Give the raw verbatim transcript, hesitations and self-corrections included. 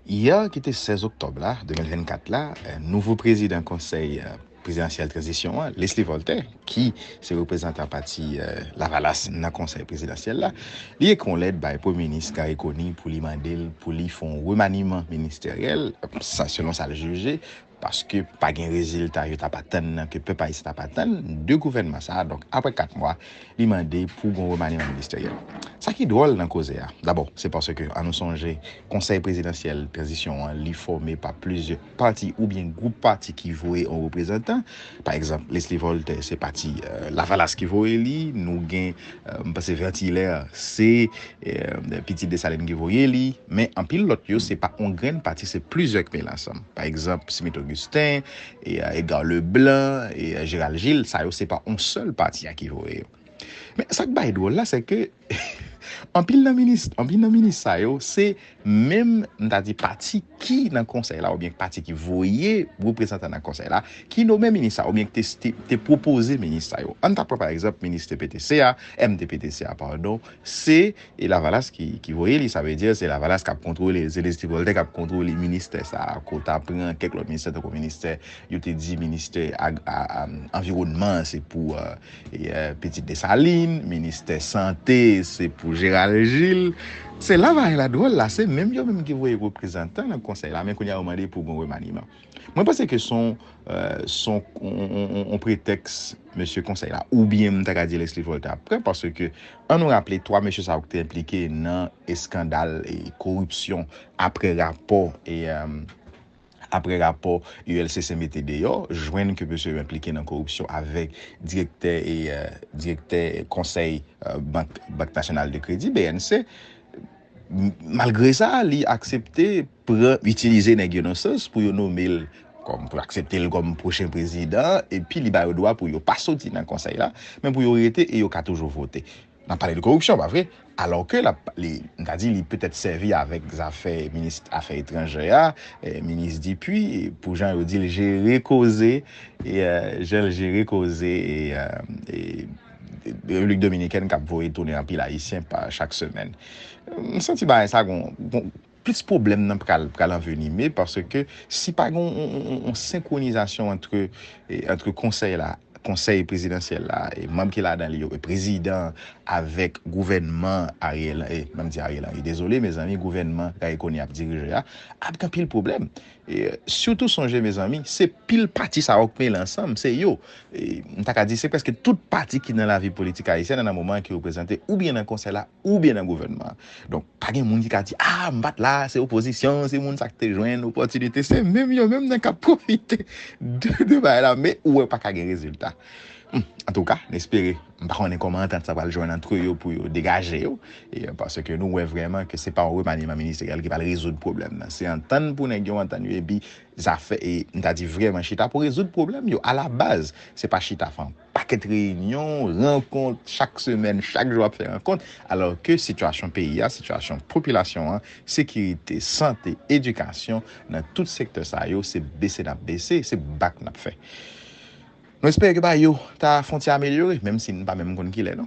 Yè, ki te sèz oktòb la, de mil vennkat la, eh, nouvo prezidan Konsèy, eh, Prezidansyèl Tranzisyon an, Leslie Voltaire, ki se reprezantan pati, eh, Lavalas nan Konsèy Prezidansyèl la, li ekri yon lèt bay Premye Minis Garry Conille pou li mande l pou li fè yon remaniman ministeryèl, sa, selon sa l jije, paske pa gen rezilta yo t ap atann nan, ke pèp ayisyen t ap atann de gouvènman sa a. Donk, apre kat mwa, li mande pou gon remaniman ministeryèl. Sa ki dwòl nan koze a, dabò, se paske, ann nou sonje, Konsèy Prezidansyèl Tranzisyon an, li fòme pa plizyè pati oubyen gwoup pati ki voye yon reprezantan. Pa egzanp, Leslie Voltaire, se pati, eh, Lavalas ki voye li, nou gen, eh, m panse Vert Hilaire, se, eh, Pitit Desalin ki voye li, men anpil lòt yo, se pa yon grenn pati, se plizyè k mele ansanm. Pa egzanp, Smith Augustin, e, eh, Edgar Leblanc, e, eh, Gérald Gilles, sa yo se pa yon sèl pati a ki voye yo. Men sa k bay dwòl la, se ke anpil nan minis, anpil nan minis sa yo, se menm, m ta di, pati ki nan konsèy la, oubyen pati ki voye reprezantan nan konsèy la, ki nonmen minis sa, oubyen ki te, te, te pwopoze minis sa yo. Ann ta pran, pa egzanp, minis T P T C a, M T P T C a, padon, se e Lavalas ki, ki voye li, sa vle di se Lavalas k ap kontwole, se Leslie Voltaire k ap kontwole ministè sa a, ke w ta pran kèk lòt ministè, tankou ministè, yo te di ministè ag-, a, a, anviwònman, se pou, eh, e, eh, Pitit Desalin, ministè sante, se pou Gérald Gilles. Se la bagay la dwòl la, se menm yo menm ki voye reprezantan nan konsèy la, men kounye a yo mande pou gon remaniman. Mwen panse ke se yon, eh, se yon, yon, yon, yon, yon pretèks mesye konsèy la, oubyen m ta ka di Leslie Voltaire ap pran, paske ann nou raple twa mesye sa yo ki te enplike nan eskandal e koripsyon apre rapò e, eh, apre rapò U L C C mete deyò, jwenn ke mesye yo enplike nan koripsyon avèk direktè e, eh, direktè konsèy, eh, Bank, Bank Nasyonal de Kredi, B N C. M-, malgre sa, li aksepte pran, itilize nèg yo nan sans pou yo nonmen l kòm, pou aksepte l kòm pwochen prezidan, epi li ba yo dwa pou yo pa soti nan konsèy la, men pou yo rete e yo ka toujou vote. N ap pale de koripsyon, pa vre? Alò ke l ap, li, m ta di, li petèt sèvi avèk zafè minis afè etranjè a, eh, minis Dupuy, pou jan yo di l jere koze, e, eh, jan l jere koze, e, eh, e, Repiblik Dominikèn k ap voye tounen anpil Ayisyen pa chak semèn. M santi bagay sa gon, gon plis pwoblèm nan pral, pral anvenime, paske si pa gen yon, yon, yon, yon senkronizasyon antre, e, antre konsèy la, konsèy prezidansyèl la, e manm ki ladan li yo, e prezidan avèk gouvènman Ariel, e, m ap di Ariel Henry, dezole, mezanmi, gouvènman Garry Conille ap dirije a, ap gen anpil pwoblèm. E, sitou sonje, mezanmi, se pil pati sa yo k mele ansanm, se yo. E, m ta ka di, se prèske tout pati ki nan lavi politik ayisyèn an nan moman an ki reprezante oubyen nan konsèy la, oubyen nan gouvènman an. Donk, pa gen moun ki ka di, "Ah, m pa t la, se opozisyon, se moun sa k te jwenn opòtinite." Se menm yo menm nan k ap pwofite de, de bagay la, men ou wè pa ka gen rezilta. Hmm, antouka, n espere, m pa konnen kòman antant sa pral jwenn antre yo pou yo degaje yo, e, paske nou wè vrèman ke se pa yon remaniman ministeryèl ki pral rezoud pwoblèm nan. Se antann pou nèg yo antann yo, epi zafè, e, m ta di vrèman chita pou rezoud pwoblèm yo alabaz. Se pa chita fè yon pakèt reyinyon, rankont, chak semèn, chak jou ap fè rankont, alò ke sitiyasyon peyi a, sitiyasyon popilasyon an, sekirite, sante, edikasyon, nan tout sektè sa yo, se bese n ap bese, se bak n ap fè. Nou espere ke bagay yo ta fon ti amelyore, menm si n pa menm konn kilè, non.